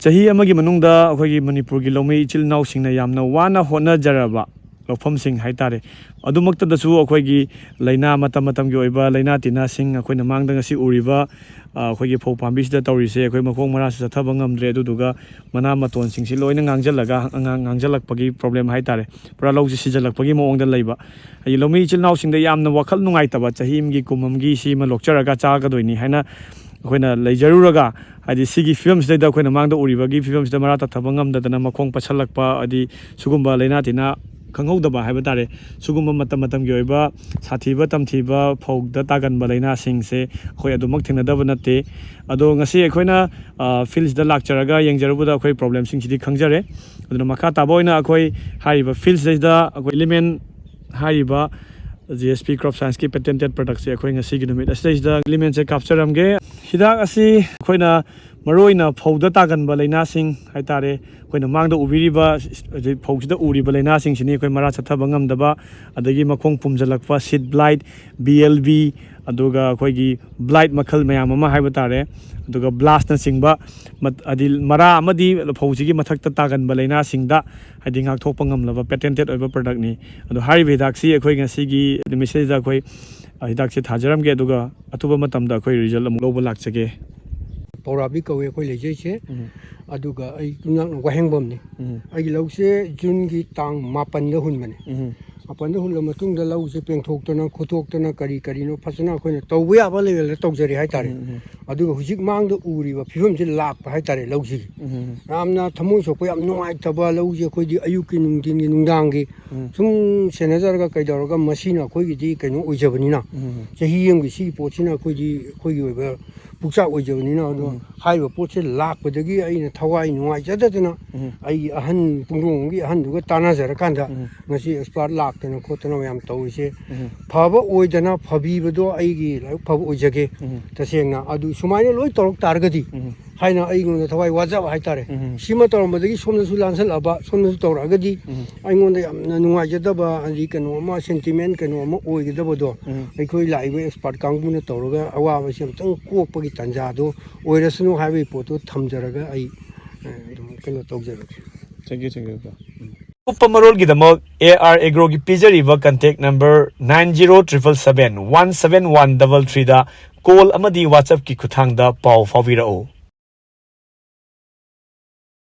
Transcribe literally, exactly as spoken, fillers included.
ꯆꯍꯤ ꯑꯃꯒꯤ ꯃꯅꯨꯡꯗ ꯑꯩꯈꯣꯏꯒꯤ ꯃꯅꯤꯄꯨꯔꯒꯤ ꯂꯧꯃꯤ ꯏꯆꯤꯜ ꯏꯅꯥꯎꯁꯤꯡꯅ ꯌꯥꯝꯅ ꯋꯥꯅ ꯍꯣꯠꯅꯖꯔꯕ ꯂꯧꯐꯝꯁꯤꯡ ꯍꯥꯏꯇꯥꯔꯦ, ꯑꯗꯨꯃꯛꯇꯗꯁꯨ ꯑꯩꯈꯣꯏꯒꯤ ꯂꯥꯏꯅꯥ, ꯃꯇꯝ ꯃꯇꯝꯒꯤ ꯑꯣꯏꯕ ꯂꯥꯏꯅꯥ ꯇꯤꯟꯅꯥꯁꯤꯡ, ꯑꯩꯈꯣꯏꯅ ꯃꯥꯡꯗ ꯉꯁꯤ ꯎꯔꯤꯕ, ꯑ, ꯑꯩꯈꯣꯏꯒꯤ ꯐꯧ ꯄꯥꯝꯕꯤꯁꯤꯗ ꯇꯧꯔꯤꯁꯦ, ꯑꯩꯈꯣꯏ ꯃꯈꯣꯡ ꯃꯔꯥꯁꯨ ꯆꯠꯊꯕ ꯉꯝꯗ꯭ꯔꯦ, ꯑꯗꯨꯗꯨꯒ ꯃꯅꯥ ꯃꯇꯣꯟꯁꯤꯡꯁꯤ ꯂꯣꯏꯅ ꯉꯥꯡꯁꯤꯜꯂꯒ, ꯉꯥꯡ-, ꯉꯥꯡꯁꯤꯜꯂꯛꯄꯒꯤ ꯄ꯭ꯔꯣꯕ꯭ꯂꯦꯝ ꯍꯥꯏꯇꯥꯔꯦ, ꯄꯨꯔꯥ ꯂꯧꯁꯤ ꯁꯤꯖꯤꯜꯂꯛꯄꯒꯤ ꯃꯑꯣꯡꯗ ꯂꯩꯕ꯫ ꯍꯥꯏꯗꯤ ꯂꯧꯃꯤ ꯏꯆꯤꯜ ꯏꯅꯥꯎꯁꯤꯡꯗ ꯌꯥꯝꯅ ꯋꯥꯈꯜ ꯅꯨꯡꯉꯥꯏꯇꯕ, ꯆꯍꯤ ꯑꯃꯒꯤ, ꯀꯨꯝ ꯑꯃꯒꯤ ꯁꯤ ꯑꯃ ꯂꯣꯛꯆꯔꯒ ꯆꯥꯒꯗꯣꯏꯅꯤ ꯍꯥꯏꯅ ꯑꯩꯈꯣꯏꯅ ꯂꯩꯖꯔꯨꯔꯒ, ꯍꯥꯏꯗꯤ ꯁꯤꯒꯤ ꯐꯤꯕꯝꯁꯤꯗꯩꯗ ꯑꯩꯈꯣꯏꯅ ꯃꯥꯡꯗ ꯎꯔꯤꯕꯒꯤ ꯐꯤꯕꯝꯁꯤꯗ ꯃꯔꯥ ꯇꯠꯊꯕ ꯉꯝꯗꯗꯅ ꯃꯈꯣꯡ ꯄꯠꯁꯜꯂꯛꯄ, ꯍꯥꯏꯗꯤ ꯁꯤꯒꯨꯝꯕ ꯂꯥꯏꯅꯥ ꯇꯤꯟꯅꯥ ꯈꯪꯍꯧꯗꯕ ꯍꯥꯏꯕ ꯇꯥꯔꯦ, ꯁꯤꯒꯨꯝꯕ ꯃꯇꯝ ꯃꯇꯝꯒꯤ ꯑꯣꯏꯕ ꯁꯥꯊꯤꯕ ꯇꯝꯊꯤꯕ ꯐꯧꯗ ꯇꯥꯒꯟꯕ ꯂꯥꯏꯅꯥꯁꯤꯡꯁꯦ ꯑꯩꯈꯣꯏ ꯑꯗꯨꯃꯛ ꯊꯦꯡꯅꯗꯕ ꯅꯠꯇꯦ꯫ ꯑꯗꯣ ꯉꯁꯤ ꯑꯩꯈꯣꯏꯅ, ꯑ, ꯐꯤꯜꯁꯤꯗ ꯂꯥꯛꯆꯔꯒ ꯌꯦꯡꯖꯔꯨꯕꯗ ꯑꯩꯈꯣꯏ ꯄ꯭ꯔꯣꯕ꯭ꯂꯦꯝꯁꯤꯡꯁꯤꯗꯤ ꯈꯪꯖꯔꯦ꯫ ꯑꯗꯨꯅ ꯃꯈꯥ ꯇꯥꯕ ꯑꯣꯏꯅ ꯑꯩꯈꯣꯏ ꯍꯥꯏꯔꯤꯕ ꯐꯤꯜꯁꯤꯗꯩꯗ ꯑꯩꯈꯣꯏ ꯏꯂꯤꯃꯦꯟ ꯍꯥꯏꯔꯤꯕ ꯖꯤ ꯑꯦꯁ ꯄꯤ ꯀ꯭ꯔꯣꯞ ꯁꯥꯏꯟꯁꯀꯤ ꯄꯦꯇꯦꯟꯇꯦꯠ ꯄ꯭ꯔꯗꯛꯁꯦ ꯑꯩꯈꯣꯏ ꯉꯁꯤꯒꯤ ꯅꯨꯃꯤꯠ ꯑꯁꯤꯗꯩꯁꯤꯗ ꯏꯂꯤꯃꯦꯟꯁꯦ ꯀꯥꯞꯆꯔꯝꯒꯦ꯫ ꯍꯤꯗꯥꯛ ꯑꯁꯤ ꯑꯩꯈꯣꯏꯅ ꯃꯔꯨꯑꯣꯏꯅ ꯐꯧꯗ ꯇꯥꯒꯟꯕ ꯂꯥꯏꯅꯥꯁꯤꯡ ꯍꯥꯏꯇꯥꯔꯦ, ꯑꯩꯈꯣꯏꯅ ꯃꯥꯡꯗ ꯎꯕꯤꯔꯤꯕ, ꯍꯧꯖꯤꯛ ꯐꯧꯁꯤꯗ ꯎꯔꯤꯕ ꯂꯥꯏꯅꯥꯁꯤꯡꯁꯤꯅꯤ꯫ ꯑꯩꯈꯣꯏ ꯃꯔꯥ ꯆꯠꯊꯕ ꯉꯝꯗꯕ, ꯑꯗꯒꯤ ꯃꯈꯣꯡ ꯄꯨꯝꯖꯜꯂꯛꯄ, ꯁꯤꯠ ꯕ꯭ꯂꯥꯏꯠ, ꯕꯤ ꯑꯦꯜ ꯕꯤ, ꯑꯗꯨꯒ ꯑꯩꯈꯣꯏꯒꯤ ꯕ꯭ꯂꯥꯏꯠ ꯃꯈꯜ ꯃꯌꯥꯝ ꯑꯃ ꯍꯥꯏꯕ ꯇꯥꯔꯦ, ꯑꯗꯨꯒ ꯕ꯭ꯂꯥꯁꯅꯆꯤꯡꯕ, ꯃꯠ-, ꯍꯥꯏꯗꯤ ꯃꯔꯥ ꯑꯃꯗꯤ ꯐꯧꯁꯤꯒꯤ ꯃꯊꯛꯇ ꯇꯥꯒꯟꯕ ꯂꯥꯏꯅꯥꯁꯤꯡꯗ ꯍꯥꯏꯗꯤ ꯉꯥꯛꯊꯣꯛꯄ ꯉꯝꯂꯕ ꯄꯦꯇꯦꯟꯇꯦꯠ ꯑꯣꯏꯕ ꯄ꯭ꯔꯗꯛꯅꯤ꯫ ꯑꯗꯣ ꯍꯥꯏꯔꯤꯕ ꯍꯤꯗꯥꯛꯁꯤ ꯑꯩꯈꯣꯏ ꯉꯁꯤꯒꯤ ꯅꯨꯃꯤꯠꯁꯤꯗꯩꯗ ꯑꯩꯈꯣꯏ, ꯑ, ꯍꯤꯗꯥꯛꯁꯦ ꯊꯥꯖꯔꯝꯒꯦ, ꯑꯗꯨꯒ ꯑꯊꯨꯕ ꯃꯇꯝꯗ ꯑꯩꯈꯣꯏ ꯔꯤꯖꯜ ꯑꯃꯨꯛ ꯂꯧꯕ ꯂꯥꯛꯆꯒꯦ꯫ ꯄꯧꯔꯥꯕꯤ ꯀꯧꯋꯦ ꯑꯩꯈꯣꯏ ꯂꯩꯖꯩꯁꯦ꯫ ꯎꯝ꯫ ꯑꯗꯨꯒ ꯑꯩ ꯌꯨꯝꯅꯥꯛꯅ ꯋꯥꯍꯦꯡꯕꯝꯅꯤ꯫ ꯎꯝ꯫ ꯑꯩꯒꯤ ꯂꯧꯁꯦ ꯖꯨꯟꯒꯤ ꯇꯥꯡ ꯃꯥꯄꯟꯗ ꯍꯨꯟꯕꯅꯦ꯫ ꯎꯝ꯫ ꯃꯥꯄꯟꯗ ꯍꯨꯜꯂ ꯃꯇꯨꯡꯗ ꯂꯧꯁꯦ ꯄꯦꯡꯊꯣꯛꯇꯅ ꯈꯣꯠꯇꯣꯛꯇꯅ ꯀꯔꯤ ꯀꯔꯤꯅꯣ ꯐꯖꯅ ꯑꯩꯈꯣꯏꯅ ꯇꯧꯕ ꯌꯥꯕ ꯂꯦꯕꯦꯜꯗ ꯇꯧꯖꯔꯦ ꯍꯥꯏꯇꯥꯔꯦ꯫ ꯎꯝ, ꯎꯝ꯫ ꯑꯗꯨꯒ ꯍꯧꯖꯤꯛ ꯃꯥꯡꯗ ꯎꯔꯤꯕ ꯐꯤꯕꯝꯁꯤ ꯂꯥꯛꯄ ꯍꯥꯏꯇꯥꯔꯦ ꯂꯧꯁꯤꯒꯤ꯫ ꯎꯝ, ꯎꯝ꯫ ꯌꯥꯝꯅ ꯊꯃꯣꯏ ꯁꯣꯛꯄ, ꯌꯥꯝ ꯅꯨꯡꯉꯥꯏꯇꯕ ꯂꯧꯁꯦ ꯑꯩꯈꯣꯏꯗꯤ ꯑꯌꯨꯛꯀꯤ, ꯅꯨꯡꯊꯤꯟꯒꯤ, ꯅꯨꯡꯗꯥꯡꯒꯤ ꯎꯝ꯫ ꯁꯨꯝ ꯁꯦꯟꯅꯖꯔꯒ ꯀꯩꯗꯧꯔꯒ ꯃꯁꯤꯅ ꯑꯩꯈꯣꯏꯒꯤꯗꯤ ꯀꯩꯅꯣ ꯑꯣꯏꯖꯕꯅꯤꯅ, ꯎꯝ꯫ ꯆꯍꯤ ꯑꯃꯒꯤ ꯁꯤꯒꯤ ꯄꯣꯠꯁꯤꯅ ꯑꯩꯈꯣꯏꯗꯤ ꯑꯩꯈꯣꯏꯒꯤ ꯑꯣꯏꯕ ꯄꯨꯛꯆꯥꯛ ꯑꯣꯏꯖꯕꯅꯤꯅ, ꯑꯗꯣ ꯎꯝ꯫ ꯍꯥꯏꯔꯤꯕ ꯄꯣꯠꯁꯦ ꯂꯥꯛꯄꯗꯒꯤ ꯑꯩꯅ ꯊꯋꯥꯏ ꯅꯨꯡꯉꯥꯏꯖꯗꯗꯅ ꯎꯝ꯫ ꯑꯩꯒꯤ ꯑꯍꯟ, ꯄꯨꯡꯗꯣꯡꯕꯝꯒꯤ ꯑꯍꯟꯗꯨꯒ ꯇꯥꯟꯅꯖꯔꯀꯥꯟꯗ ꯎꯝ꯫ ꯉꯁꯤ ꯑꯦꯛꯁꯄꯥꯔꯠ ꯂꯥꯛꯇꯅ ꯈꯣꯠꯇꯅ ꯃꯌꯥꯝ ꯇꯧꯔꯤꯁꯦ ꯎꯝ꯫ ꯐꯕ ꯑꯣꯏꯗꯅ ꯐꯕꯤꯕꯗꯣ ꯑꯩꯒꯤ ꯂꯥꯏꯕꯛ ꯐꯕ ꯑꯣꯏꯖꯒꯦ꯫ ꯎꯝ꯫ ꯇꯁꯦꯡꯅ ꯑꯗꯨ ꯁꯨꯃꯥꯏꯅ ꯂꯣꯏ ꯇꯧꯔꯛ ꯇꯥꯔꯒꯗꯤ ꯎꯝ꯫ ꯍꯥꯏꯅ ꯑꯩꯉꯣꯟꯗ ꯊꯋꯥꯏ ꯋꯥꯖꯕ ꯍꯥꯏꯇꯥꯔꯦ꯫ ꯎꯝ꯫ ꯁꯤꯃ ꯇꯧꯔꯝꯕꯗꯒꯤ ꯁꯣꯝꯗꯁꯨ ꯂꯥꯟꯁꯜꯂꯛꯑꯕ, ꯁꯣꯝꯗꯁꯨ ꯇꯧꯔꯛꯑꯒꯗꯤ ꯎꯝ꯫ ꯑꯩꯉꯣꯟꯗ ꯌꯥꯝꯅ ꯅꯨꯡꯉꯥꯏꯖꯗꯕ, ꯑꯗꯒꯤ ꯀꯩꯅꯣ ꯑꯃ, ꯁꯦꯟꯇꯤꯃꯦꯟ ꯀꯩꯅꯣ ꯑꯃ ꯑꯣꯏꯒꯗꯕꯗꯣ ꯎꯝ꯫ ꯑꯩꯈꯣꯏ ꯂꯥꯛꯏꯕ ꯑꯦꯛꯁꯄꯥꯔꯠ ꯀꯥꯡꯕꯨꯅ ꯇꯧꯔꯒ ꯑꯋꯥꯕꯁꯤ ꯑꯃꯨꯛꯇꯪ ꯀꯣꯛꯄꯒꯤ ꯇꯥꯟꯖꯥꯗꯣ ꯑꯣꯏꯔꯁꯅꯨ ꯍꯥꯏꯕꯒꯤ ꯄꯣꯠꯇꯣ ꯊꯝꯖꯔꯒ ꯑꯩ ꯑꯗꯨꯝ ꯀꯩꯅꯣ ꯇꯧꯖꯔꯒꯦ꯫ Thank you, thank you, ꯀꯣ꯫ ꯑꯀꯨꯞꯄ ꯃꯔꯣꯜꯒꯤꯗꯃꯛ ꯑꯦ ꯑꯥꯔ ꯑꯦꯒ꯭ꯔꯣꯒꯤ ꯄꯤꯖꯔꯤꯕ contact number nine zero triple seven one seven one double threeꯗ call ꯑꯃꯗꯤ WhatsAppꯀꯤ ꯈꯨꯠꯊꯥꯡꯗ ꯄꯥꯎ ꯐꯥꯎꯕꯤꯔꯛꯎ꯫